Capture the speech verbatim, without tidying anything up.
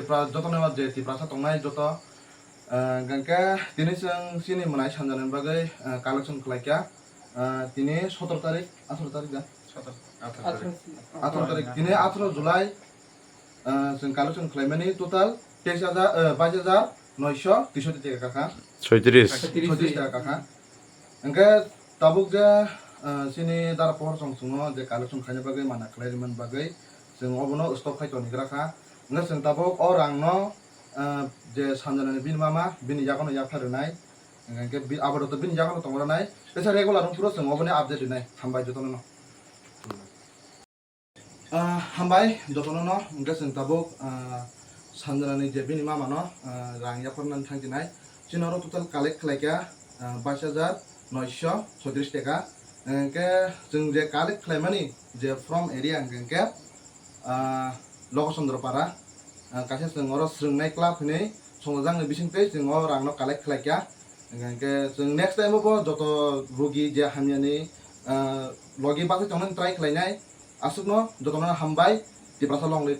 Pra-, jotono je Tiprasa tongnai joto, ah, hingke tini chwng chini mwnai sanjani bagwi, ah, collection khlaikha, ah, tini sotoro tarik, atharoh tarik da? Atharoh tarik. Atharoh tarik. Tini atharoh July, ah, chwng collection khlaimani total teis hajar, ah, bais hajar noisho teisoti taka kakha. Soitris. Soitris taka kakha. Hingke tabuk je, ah, chini dara pohor chong chwngo je collection khaina bagwi mana khlai rimani bagwi chwng obono stop khai toni gra kha. Hingke chwng tabuk o rangno, ah, je sanjanani bini mama bini yagono yapha rwnai. Hingke bi-, abaroto bini yagono tongranai. Teisa regular wngphuru chwng oboni update rinai. Hambai jotono no. Ah, hambai jotono no, hingke chwng tabuk, ah, sanjanani je bini mama no, ah, rang yapharnani thang dinai. Chini oro total collect khlaikha, ah, bais hajar noisho soitris taka. Hingke chwng je collect khlaimani je from area hingke, ah, Lokachandra Para, ah, kaisa chwng oro swrwngnai club hinwi songjaknai bisingtwi chwng o rangno collect khlaikha. Hingke chwng next time o bo joto rugi je hamyani, ah, logi bagwi tongnani try khlainai. Aswkno jotono hambai, Tiprasa long live.